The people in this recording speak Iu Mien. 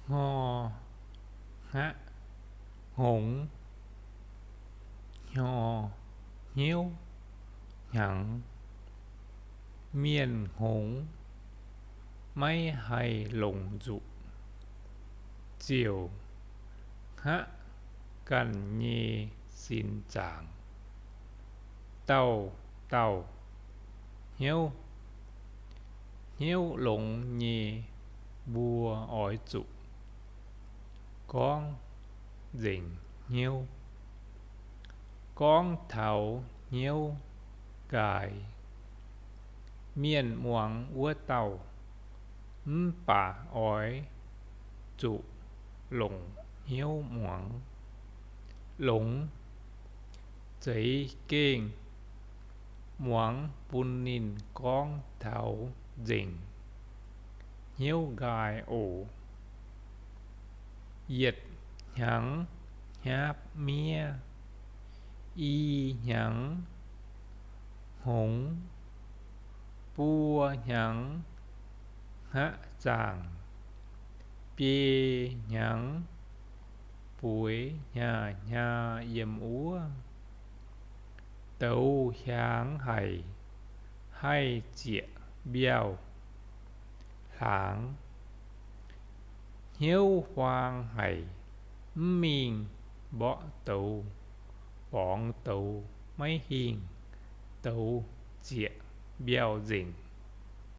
Hngor, hngaqv, hngongx, hnyo, hnyouv, hnyangx. Mienh hngongx maiv haih longc nzuqc, ziouc hngaqv ganh nyei sin zaangc. Dauh dauh hnyouv, hnyouv longx nyei, mbuo oix zuqc gorngv nzengc hnyouv. Gorngv taux hnyouv nqaai, mienh muangx wuov dauh, mv baac oix zuqc longc hnyouv muangx. Longx zeix gengh muangx bun ninh gorngv taux nzengc hnyouv nqaai oc. Yietc hnyangx hnyapv miev, i hnyangx hngongx, buo hnyangx hngaqv zaangc, biei hnyangx bueix hnyaax-hnyaax yiem wuov. Douz hiaangx haic, haih zieqc mbiauh hlaangx. Hnyouv huaang haic, mv mingh mborqv douz, borngz douz maiv hingh, douz zieqc mbiauh nzengc.